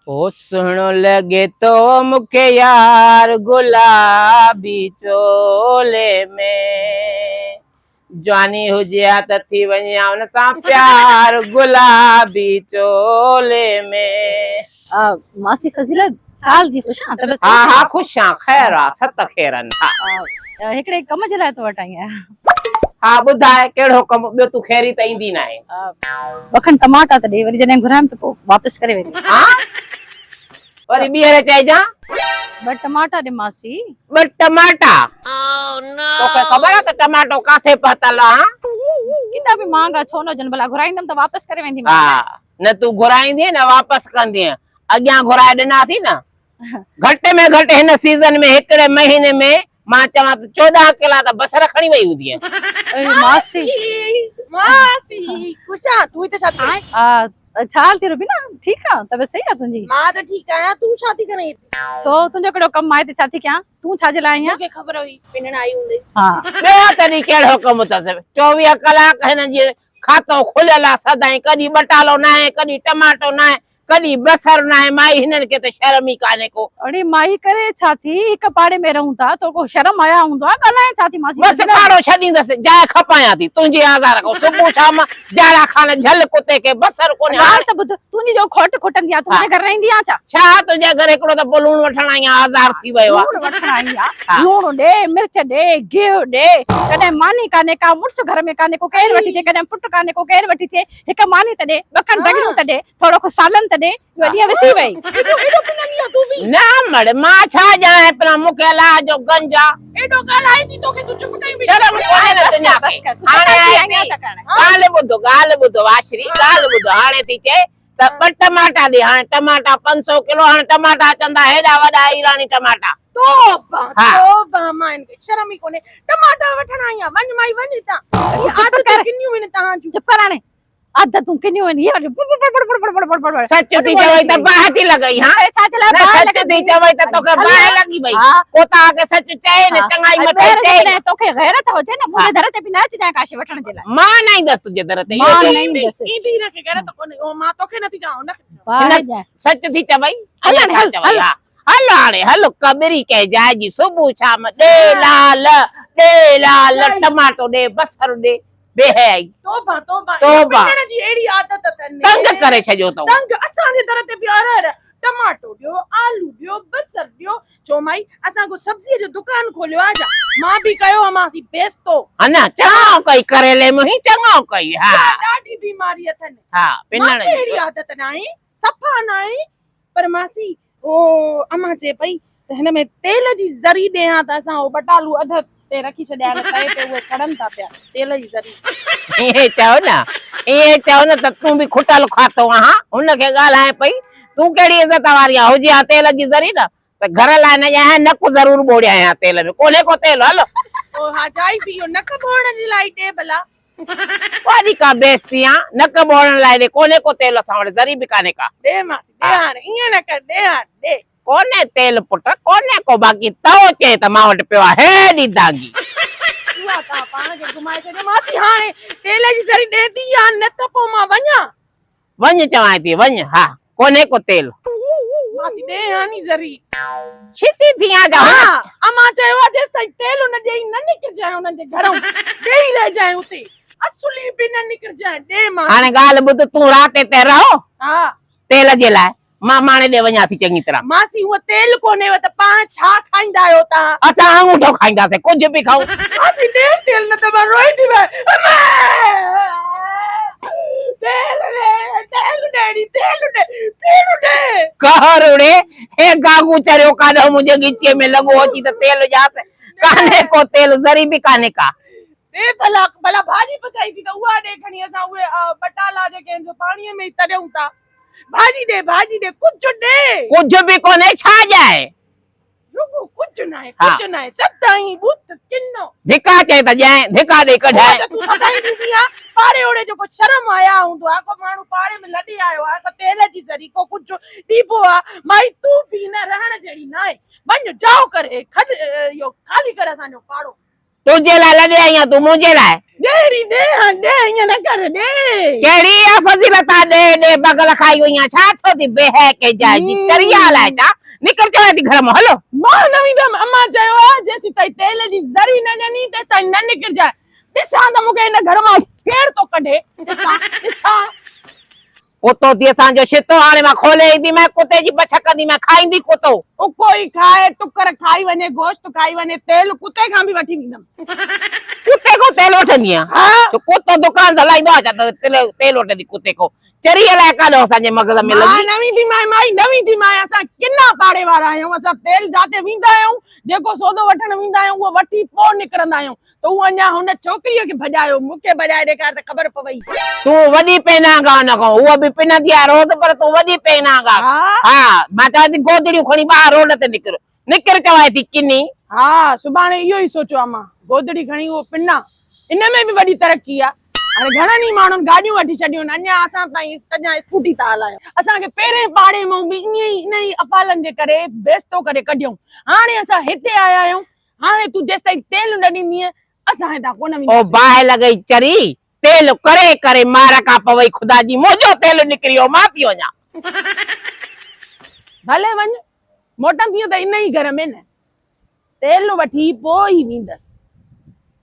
ओ सुहिणो लॻे थो मूंखे यार गुलाबी चोले में, जवानी हुजे हा त थी वञे हा हुन सां प्यार गुलाबी चोले में। मासी फज़ीलत, छा हाल थी? ख़ुशि आहियां? तबियत हा सही हा अथई? ख़ुशि आहियां, ख़ैर आहे, सत ख़ैर आहिनि। हा। हिकिड़े कम जे लाइ तो वटि आई आहियां। हा ॿुधाए कहिड़ो कमु? ॿियो तूं ख़ैरी त ईंदी न आहे। ॿ खनि टमाटा त ॾे, वरी जॾहिं घुरायमि त पोइ वापसि करे वेंदी। हा वरी ॿीहर चइजां। ॿ टमाटा ॾे मासी। ॿ टमाटा? तोखे ख़बर आहे त टमाटो काथे पहुतल आहे? केॾा बि महांगा छो न हुजनि, भला घुराईंदमि त वापसि करे वेंदी। हा न तूं घुराईंदीअ न वापसि कंदीअ। अॻियां घुराए ॾिनासीं न, घटि में घटि हिन सीज़न में हिकिड़े महीने में मां चवां त 14 किला त बसर खणी वई हूंदी। मासी मासी ख़ुशि आहियां, तूं हिते छा थी करीं? हा छा हाल थी रुबीना? ठीकु आहे, तबियत सही आहे तुंहिंजी? मां त ठीकु आहियां, तूं छा थी करीं हिते? छो तुंहिंजो कहिड़ो कमु आहे हिते? छा थी कयां? तूं छा जे लाइ आई आहीं? मूंखे ख़बर हुई पिनण आई हूंदई। हा ॿियो तॾहिं कहिड़ो कमु अथसि? 24 कलाक हिननि जे खातो खुलियल आहे सदाईं, कॾहिं ॿटालो न आहे, कॾहिं टमाटो न आहे, कॾहिं बसर न आहे। माई हिननि खे त शर्म ई कान्हे को। अड़े माई करे छा थी? हिक पाड़े में रहूं था, तो को शर्म आया हूंदो आहे, ॻाल्हाए छा थी मासी? बसि पाड़ो छॾींदसि, जाइ खपायां थी तुंहिंजे आज़ार खां। सुबुह शाम जाड़ा खान झल कुते खे, बसर कोन्हे। ॻाल्हि त ॿुध, तुंहिंजी जो खोट खुटंदी आहे, तूं मुंहिंजे घर रहंदी आहीं छा? छा तुंहिंजे घर हिकिड़ो दफ़ो लूणु वठण आई आहियां, आज़ार थी वियो आहे। लूणु वठण आई आहियां, लूणु ॾे, मिर्च ॾे, गिहु ॾे, कॾहिं मानी कान्हे का, मुड़ुसु घर में कान्हे को, केरु वठी अचे, कॾहिं पुटु कान्हे को, केरु वठी अचे। हिक मानी त ॾे, ॿ खनि डगरियूं त ॾे, थोरो को सालन त ॾे, इहो ॾींहुं विसरी वई। एॾो एॾो पिनंदी आहीं तूं बि? न मड़, मां छा ॼाणां पिना, मूंखे अलाह जो गंज आहे। एॾो ॻाल्हाए थी तोखे, तूं चुप कई बीठी। शर्म कोन्हे न दुनिया बस खे। कर, तूं हाणे सफ़ा थी आई आई आहीं थी। छा करण? ॻाल्हि ॿुधो, ॻाल्हि ॿुधो वाशरी, ॻाल्हि ॿुधो। हाणे थी चए त ॿ टमाटा ॾे। हाणे टमाटा 500 किलो, हाणे टमाटा अचनि था हेॾा वॾा ईरानी टमाटा। तौबा हा। तौबा, मां हिनखे शर्म ई कोन्हे। टमाटा वठण आई आहियां, वञ माई वञ हितां। इहे चुप आदतूं कर। किनियूं आहिनि तव्हांजूं? चुप कर हाणे, आदतूं किनियूं आहिनि? इहे वरी बुड़ बुड़ बुड़ बुड़ बुड़ बुड़ बुड़ बुड़। सच थी चवई त बाहि थी लॻई। हा छा जे लाइ न बाहि सच थी चवई त तोखे बाहि लॻी वई। को तव्हांखे सच चए न, चङाई मथे चए। जॾहिं तोखे ग़ैरत हुजे न, मुंहिंजे दर ते बि न अचिजांइ का शइ वठण जे लाइ। मां न ईंदसि तुंहिंजे दर ते। मां न ईंदसि। ईंदी हिनखे ग़ैरत कोन्हे। ओ मां तोखे नथी चवां, हुनखे चवां। बाहि सच थी चवई, हल अञा हाणे, छा हल, चवई? हल। हा हल हाणे हल, कबरी कंहिं जाइ जी। सुबुह शाम ॾे लाल, ॾे लाल, टमाटो ॾे, बसर ॾे, बेहयाई। तौबा तौबा, तौबा। पिनण जी अहिड़ी आदत अथनि। तंग करे छॾियो अथऊं। तंग असांजे दर ते बि अरहर टमाटो ॾियो, आलू ॾियो, बसर ॾियो। चओ माई असां को सब्ज़ीअ जो दुकान खोलियो आहे छा? मां बि कयो हुमांसि बेइज्जतो। हा न चङो कई करेले मुही, चङो कई। हा ॾाढी बीमारी अथनि। हा पिनण मूंखे जी। अहिड़ी आदत न आहे, सफ़ा न आहे। पर मासी ओ अम्मा चए पई त हिन में तेल जी ज़री ॾे हा त असां उहो ॿटालू अध ते रखी छॾिया आहिनि तए ते, उहे सड़नि था पिया, तेल जी ज़री। ईअं चओ न, ईअं चओ न त तूं बि खुटल खातो आहां। हुनखे ॻाल्हाए पई, तूं कहिड़ी इज़त वारी आहे? हुजे हा तेल जी ज़री न त घर लाइ न ॼायां, नक ज़रूरु ॿोड़ियां हा तेल में। कोन्हे को तेल, हलो। ओ हा चाई पी, इहो नक ॿोड़ण जे लाइ ॾे भला। वारी का बेइज्जती आहे, नक ॿोड़ण लाइ ॾे। कोन्हे को तेल असां वटि, ज़री बि कान्हे का। ॾे मासी ॾे, हाणे ईअं न कर, ॾे हाणे ॾे। कोन्हे तेल पुट, कोन्हे को। बाक़ी तओ चए त मां वटि पियो आहे हेॾी दागी। उहा तव्हां पाण खे घुमाए छॾियो। मासी हाणे तेल जी ज़री ॾे थी या न त पोइ मां वञा? वञ चवां थी, वञ। हा कोन्हे को तेल। मासी ॾे हाणी ज़री। छिती थी आहियां छा? हा अम्मा चयो आहे जेसि ताईं तेल न ॾेई न निकिरजांइ हुननि जे घरों, ॾेई रहिजांइ उते, असुली बि न निकिरजांइ। ॾे मासी। हाणे ॻाल्हि ॿुध, तूं राति हिते रहो हा तेल जे लाइ, मां माणे ॾे वञा थी चङी तरह। मासी उहो तेल कोन्हे त पाण छा खाईंदा आहियो तव्हां? असां आङूठो खाईंदासीं, कुझु बि खाऊं। मासी ॾे तेल न त मां रोई थी वई। तेल ॾे, तेल ॾे नी, तेल ॾे, तेल ॾे। कहर ॾे, हे गागू चरियो काॾो मुंहिंजे ॻिचीअ में लॻो अची त तेल ॼास। कान्हे को तेल, ज़री बि कान्हे का। ॾे भला, भला भाॼी पचाई थी त उहा ॾे खणी, असां उहे ॿटाला जेके आहिनि सो पाणीअ में ई तरियूं था। भाॼी ॾे, भाॼी ॾे, कुझु ॾे। कुझु बि कोन्हे, छा ॼाए? रुगो कुझु न आहे, हा। कुझु न आहे, सदाईं ॿुथ किनो। धिका चए त ॼाए, धिका ॾेई कढाए। तूं सदाईं ॾींदी आहीं। पाड़े ओड़े जो को शर्म आया हूंदो आहे, को माण्हू पाड़े में लॾे आयो आहे, को तेल जी ज़री को कुझु ॾिबो आहे। माई तूं बि न रहण जहिड़ी न आहे। वञ जाओ करे खद, इहो ख़ाली कर असांजो पाड़ो। تنهنجي لاء لڏي آئي آهيان، تون منهنجي لاء. ڏي ڙي ڏي هان ڏي ائين نه ڪر ڏي. ڪهڙي اها فضيلت آ ڏي ڏي بغل کائي وئي آن ڇا ٿيو ٿي بي حياء ڪنهن جاء جي چري آ الائي ڇا نڪر چوانء ٿي گهر مان هلو. مان نه ويندم امان چيو آ جيسين تائين تيل جي ذري نه ڏني تيستائين نه نڪرجانء ڏسان ته مون کي هن گهر مان ڪير ٿو ڪڍي ڏسان ڏسان. ڪتو ٿي اسان جو ڇتو هاڻي مان کولي ايندي مين ڪتي جي بڇ ڪندي مين کائيندي ڪتو. اڪو ئي کائي ٽڪر کائي وڃي گوشت کائي وڃي تيل ڪتي کان به وٺي ويندم. ڪتي کان تيل وٺندي آ ها. ته ڪتو دڪان تان لائيندو آ ڇا ته تيل وٺندي ڪتي کان چري الائي ڪاڏو اسان جي مغز ۾ لڳي. مان نه ويندي مانء مائي نه ويندي مانء اسان ڪنا پاڙي وارا آهيون اسان تيل جاتي ويندا آهيون جيڪو سودو وٺڻ ويندا آهيون اهو وٺي پوء نڪرندا آهيون تون اڃا هن ڇوڪريء کي ڀڄايو، مون کي ڀڄائي ڏيکار ته خبر پوي. تون وڏي پينانگ آن کان، هوء به پنندي آهي روز پر تون وڏي پينانگ آن. ها، مان چوان ٿي گودڙيون کڻي ٻاهر روڊ تي نڪر. نڪر چوانء ٿي ڪني. ها، سڀاڻي اهو ئي سوچيو آ مان، گودڙي کڻي اهو پنا. ان ۾ به وڏي ترقي آ. هاڻي گهڻن ئي ماڻهن گاڏيون وٺي ڇڏيون آهن، اڃا اسان تائين اڃا اسڪوٽي ٿا هلايون. اسان کي پهرين پاڙي مان به ائين ئي انهن ئي افعالن جي ڪري بيستو ڪري ڪڍيائون. هاڻي اسان هتي آيا آهيون. هاڻي تون جيستائين تيل نه ڏيندينء، اسان هتان ڪونه او وينداسين. باهه لڳئي چري، تيل ڪري ڪري مار ڪا پوئي خدا جي، منهنجو تيل نڪري ويو، مان ٿي وڃان. ڀلي وڃ، موٽندينء ته انهيء گهر ۾ نه، تيل وٺي پوء ئي ويندس.